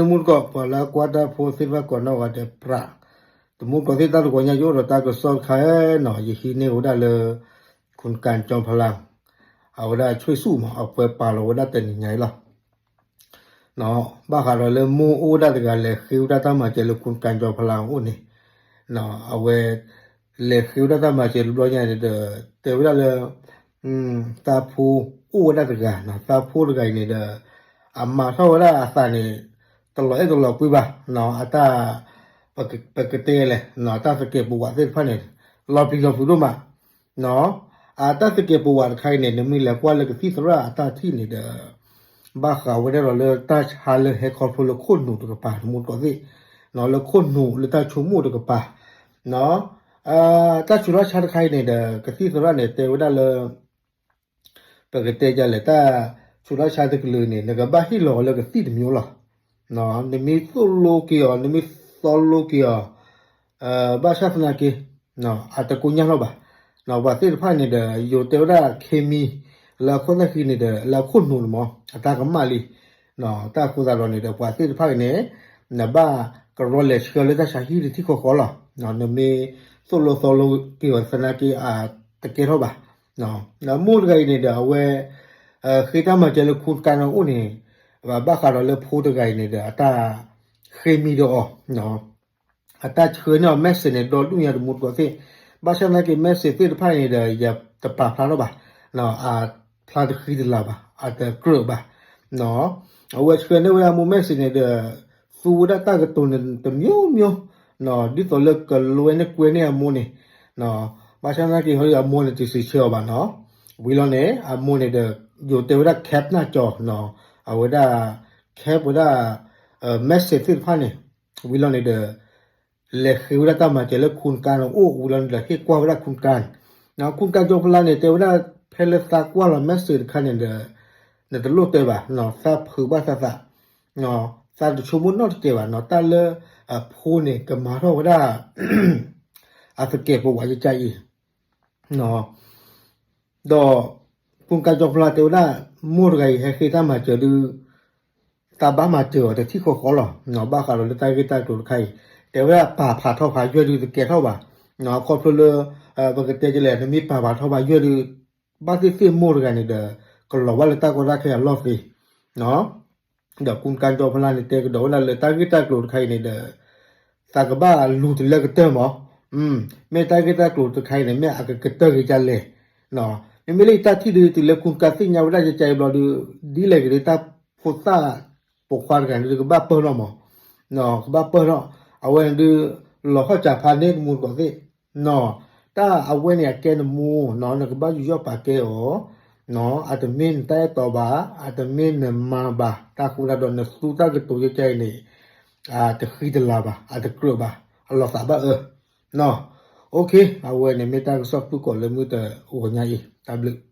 တမူတကိး ပှၤလၢအကွၢ်တၢ်ဖိသ့ၣ်တဖၣ်ကိးနီၢ်ဂၤဒဲးပြး, တမူတကိးသ့ၣ်တၢ်တဂီၤညါ ယအိၣ်ဒီးတၢ်ကစီၣ်တခါနီၤ ယဟံးန့ၢ်ဝဲဒၣ်လၢ ခုၣ်ကၣ်ကၠီဖလၢ် အဝဲဒၣ်ဆွေစုမး အပှဲၤပာ်လီၤဝဲဒၣ်တနံၤညါအံၤလီၤ. ဘၣ်ဃးဒီးလၢမိၢ်အိၣ်ဝဲဒၣ်တဂၤ လဲၤဃ့ဝဲဒၣ်တၢ်မၤစၢၤလၢ ခုၣ်ကၣ်ကၠီဖလၢ်အအိၣ်န့ၣ်, အဝဲ လဲၤဃ့ဝဲဒၣ်တၢ်မၤစၢၤတဘျီညါန့ၣ်ဒီး တဲဝဲဒၣ်လၢ သးဖိအိၣ်ဝဲဒၣ်တဂၤ, သးဖိတဂၤအံၤန့ၣ်ဒီး အမၤထီၣ်ဝဲဒၣ်အသးန့ၣ် တလီၤအဲၣ်တလီၤကွံဘၣ်, အတၢ် ပကတဲလဲၣ် အတၢ်သကဲးပဝးသ့ၣ်တဖၣ်န့ၣ် လီၤပျံၤလီၤဖုးဒိၣ်မး, အတၢ်သကဲးပဝးတခါအံၤန့ၣ် နမ့ၢ်လဲၤကွၢ်လၢကသံၣ်သရၣ်အတၢ်ထံၣ်န့ၣ်ဒီး ဘၣ်ဃးဝဲဒၣ်ဒီးလၢတၢ်ဆါလၢဟဲခီဖျိလၢခိၣ်နူာ်တကပၤ တမူတကိးသ့ၣ်, လၢခိၣ်နူာ်လၢတၢ်ဆိကမိၣ်တကပၤ, တၢ်ဆူးတၢ်ဆါတခါအံၤန့ၣ်ဒီး ကသံၣ်သရၣ်န့ၣ် တဲဝဲဒၣ်လၢ ပကတဲဒ်လဲၣ် တၢ်ဆူးတၢ်ဆါတကလုာ်န့ၣ် နကဘၣ်ဟ့ၣ်လီၤအီၤလၢကသံၣ်တမျိုးလီၤ. နမ့ၢ်သိၣ်လိက့ၤအီၤ နမ့ၢ်သီလိက့ၤအီၤ ဘၣ်ဆၣ်သနာ်က့ အတကိညၢ်ထီၣ်ဘၣ်. ပှၤသ့ၣ်တဖၣ်န့ၣ်ဒီး ယိၤတဲဝဲဒၣ် เคมี လၢအခိၣ်သၣ်ဃံန့ၣ်ဒီး လၢအခိၣ်နူာ်န့ၣ်မး အတၢ်ကမၣ်လံ. တၢ်အဃိသတးဒီးန့ၣ်ဒီး ပှၤသ့ၣ်တဖၣ်အံၤန့ၣ် နဘၣ်ကရီလဲၤဆှၢလၢတၢ်ဆါဟံၣ်တထံၣ်ဃီဃီလီၤ. နမ့ၢ်သိၣ်လိသီလိက့ၤအီၤသနာ်က့ အတကဲထီၣ်ဘၣ်. ဒီးမိၢ်တဂၤအံၤန့ၣ်ဒီး အဝဲ ဃ့တၢ်မၤစၢၤလၢ ခုၣ်ကၣ်န့ၣ်အိၣ်န့ၣ် ဘၣ်ဃးဒီးလၢဖိတဂၤအံၤန့ၣ်ဒီး အတၢ် เคมี ဒီးအီၤ အတၢ်ဆှၢန့ၢ်အီၤ message န့ၣ် ဒီဒူၣ်ညါတမူတကိးသ့ၣ်, ဘၣ်ဆၣ်သနာ်က့ message သ့ၣ်တဖၣ်န့ၣ်ဒီး ယတပာ်ဖျါထီၣ်ဘၣ်, အဖျါတဃံတလၤဘၣ် အတကြၢးဘၣ်. အဝဲဆှၢန့ၢ်ဝဲအမိၢ် message န့ၣ်ဒီး သူဝဲဒၣ်တၢ်ကတိၤန့ၣ် တစ်မျိုးမျိုး ဒ်သိးလၢကလွဲန့ၢ်ကွဲန့ၢ်အမိၢ်န့ၣ်, ဘၣ်ဆၣ်သနာ်က့ အမိၢ်န့ၣ် တစံးဆၢအီၤဘၣ်နီၤ. ဝံၤလီၤန့ၣ် အမိၢ်န့ၣ်ဒီး ယိၤတဲဝဲဒၣ် cap နၢ်ကၠီ အဝဲဒၣ် cap ဝဲဒၣ် message သ့ၣ်တဖၣ်န့ၣ် ဝံၤလီၤန့ၣ်ဒီး လဲၤဃ့ဝဲဒၣ်တၢ်မၤစၢၤလၢ ခုၣ်ကၣ်န့ၣ်အိၣ် ဝံၤလီၤန့ၣ်ဒီး ဟ့ၣ်ကွၢ်ဝဲဒၣ် ခုၣ်ကၣ်, ခုၣ်ကၣ်ကၠီဖလၢ်န့ၣ် တဲဝဲဒၣ် ဖဲလၢသးကွၢ်လီၤ message တခါန့ၣ်ဒီး နတလိၣ်တဲဘၣ်, သးဖုးဘၣ်သးသး, သးတဆိကမိၣ်နီတစဲးဘၣ်နီၤ တၢ်လၢ အဖိန့ၣ် ကမၤထီၣ်ဝဲဒၣ် အသကဲးပဝးကကါအံၤ ဒီး ခုၣ်ကၣ်ကၠီဖလၢ်တဲဝဲဒၣ် မိၢ်တဂၤအံၤဟဲဃ့တၢ်မၤစၢၤဒုး သးဘၣ်မၤစၢၤအီၤတထံၣ်ဃီဃီလီၤ. ဘၣ်ဃးဒီးလၢတၢ်ဂ့ၢ်တၢ်ကျိၤတခါအံၤ တဲဝဲဒၣ်ပာ်ဖးထီၣ်ဖးယွဲၢ်ဒုးတကဲထီၣ်ဘၣ်. ခီဖျိလၢ ပကတဲဒ်လဲၣ် နမ့ၢ်ပာ်ဖးထီၣ်ဖးယွဲၢ်ဒုး ဘၣ်သ့ၣ်သ့ၣ်မိၢ်တဂၤန့ၣ်ဒီး ကလီၤဘၣ်လၢတၢ်ကီတၢ်ခဲအလီၢ်သ့ ဒီး ခုၣ်ကၣ်ကၠီဖလၢ်န့ၣ် တဲကဒီးဝဲဒၣ်လၢတၢ်ဂ့ၢ်တၢ်ကျိၤတခါအံၤန့ၣ်ဒီး သးကဘၣ်လူၤတလၢကတၢၢ်မး, မ့ၢ်တၢ်ဂ့ၢ်တၢ်ကျိၤတခါအံၤန့ၣ် မ့ၢ်အကကတၢၢ်က့ၤဒ်လဲၣ်, မ့မ့ၢ်လၢယတၢ်ထံၣ်ဒုး တုၤလၢခုၣ်ကၣ်သ့ၣ်ညါဝဲဒၣ်ကကါအံၤဘျီဒုး ဒ်လဲၣ်ဂ့ၤဒုး တၢ်ဖိသၣ်ပိာ်ခွါတဂၤန့ၣ်ဒုး ကဘၣ်ပၢၢ်ထီၣ်မး, ကဘၣ်ပၢၢ်ထီၣ်, အဝဲန့ၣ်ဒုး လီၤဟီၣ်စၢ်ဖးန့ၢ်တမူတကိးသ့ၣ် တၢ်အဝဲန့ၣ်အကဲနမိၢ်နီၤ နကဘၣ်ယူးယီၣ်ပာ်ကဲအီၤ, အတမ့ၢ်နတၢ်အဲၣ်တီဘၣ်, အတမ့ၢ်နမါဘၣ်, တၢ်ဃိသတးဒီးနသူတၢ်ကတိၤယဲကဲအံၤန့ၣ် အတဃံတလၤဘၣ်, အတကြၢးဘၣ်, အလီၤသးဘၣ်အၢ, OK အဝဲန့ၣ်မ့ၢ်တၢ်ကစီၣ်ဖုၣ်ကိာ်လၢမုၢ်တဂီၤညါအံၤ တၢ်ဘျုး